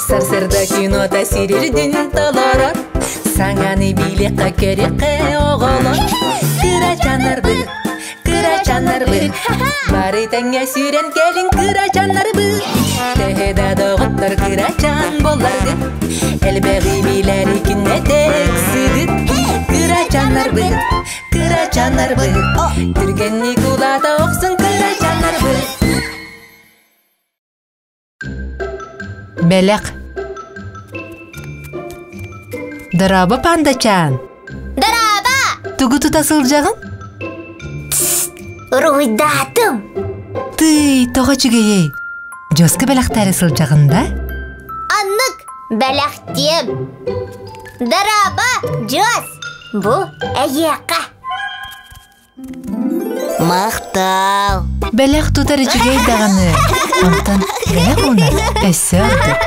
Сарсырда кинота сирирдин толорор, Саҥаны билиэххэ көрүөххэ оҕолор. Кырачаннарбыт, кырачаннарбыт, Бары тэҥҥэ сүүрэн кэлиҥ кырачаннарбыт. Төһө да доҕоттор кырачан буолларгыт, Элбэҕи билэри күннэтэ ыксыгыт. Кырачаннарбыт, кырачаннарбыт, Түргэнник улаата охсун кырачаннарбыт. Бэлэх Дорообо, пандачаан! Дорообо! Тугу тута сылдьаҕын? Уруһуйдаатым! Тый, тоҕо үчүгэйэй? Дьоска бэлэхтээри сылдьаҕын да? Аннык бэлэхтиэм! Дорообо, Дьос! Бу эйиэхэ! Махтал! Бэлэх тутар үчүгэй даҕаны. Онтон бэлэх уунар өссө ордук.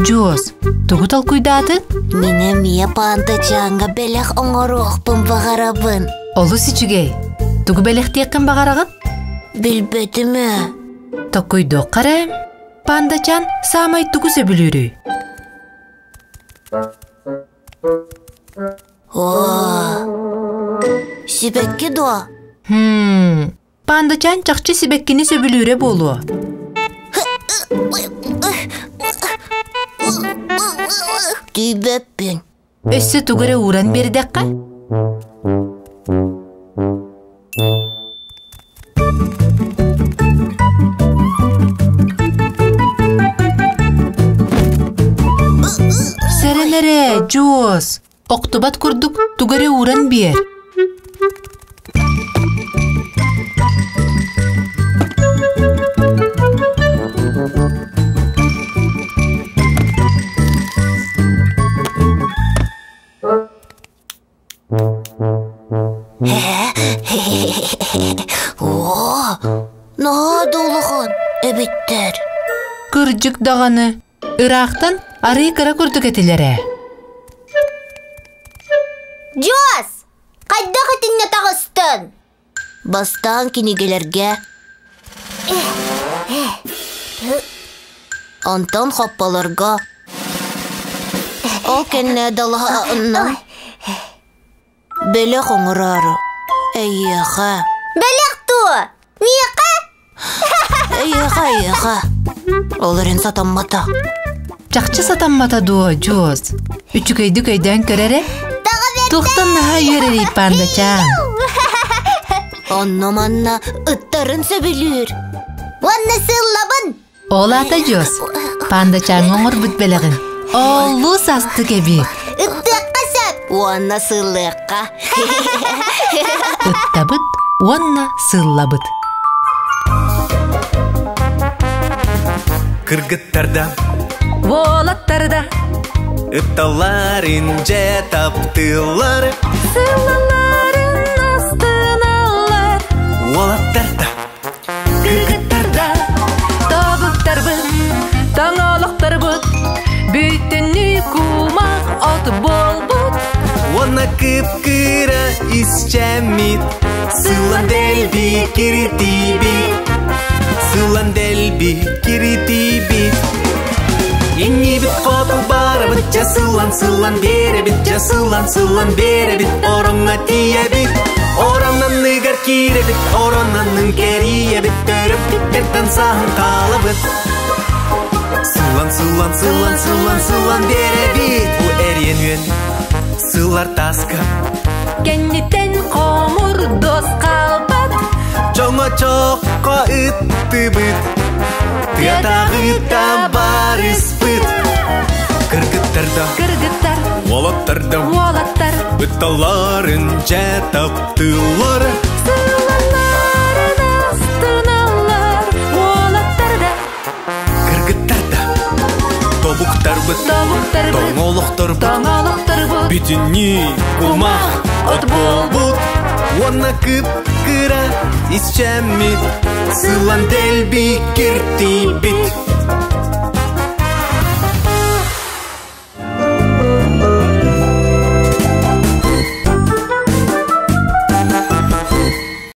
Дьуос, тугу толкуйдаатыҥ? Мин эмиэ паантачааҥҥа бэлэх оҥоруохпун баҕарабын. Олус үчүгэй. Тугу бэлэхтиэххин баҕараҕын? Билбэтим ээ. Токкуйдуохха эрэ. Пандачаан саамай тугу сөбүлүүрүй? Оо, сибэкки дуо? Хм, пандачаан чахчы сибэккини сөбүлүүрэ буолуо. Тиийбэппин. Өссө тугу эрэ ууран биэрдэххэ? Сэрэн эрэ, Дьуос! Охтубат курдук тугу эрэ ууран биэр. Оо, наһаа да улахан эбиттэр. Кырдьык даҕаны, ыраахтан арыы кыра курдук этилэр ээ. Дьуос, хайдах итиннэ таҕыстын? Бастаан кинигэлэргэ, онтон хопполорго, ол кэннэ далаһа бэлэх оҥороору эйиэхэ. Бэлэх дуо? Миэхэ? Эйиэхэ, эйиэхэ. Ол эрэн сатаммата. Чахчы сатаммата дуо, Дьуос? Үчүгэйдик өйдөөн көр эрэ. Туохтан наһаа үөрэрий пандачаан? Онно-манна ыттарын сөбүлүүр. Уонна сыллабын. Ол аата Дьуос, пандачааҥҥа оҥорбут бэлэҕин. Олус астык эбит. Ыттыахха сөп. Уонна сыллыахха. Ыттабыт уонна сыллабыт. Кыргыттарда Уолаттарда Ытталларын дьэ таптыыллар Сыллаларын астыналлар Уолаттарда Кыргыттарда Тобуктарбыт Тоҥолохторбут Бүтүннүү кумах от буолбут Уонна кып-кыра исчэммит Сылан дэлби киритиибит Сылан дэлби киритиибит Иннибит хоту барабыт Дьэ сылан-сылан биэрэбит Дьэ сылан-сылан биэрэбит Ороҥҥо тиийэбит Ороннаныгар киирэбит Ороннанын кэрийэбит Төрөппүттэртэн саһан хаалабыт Сылан сылан сылан сылан сылан биэрэбит Бу эриэн үөн сылар таска Кэнниттэн хомур дос хаалбат Чоҥо чокко ыттыбыт Тыатааҕыта барыспыт Кыргыттарда Кыргыттар Уолаттарда Уолаттар Ытталларын дьэ таптыыллар Сылалларын астыналлар Уолаттарда Кыргыттарда Тобуктарбыт Тобуктарбыт Тоҥолохторбут Тоҥолохторбут Бүтүннүү кумах от буолбут Уонна кып-кыра исчэммит Сылан дэлби киртийбит.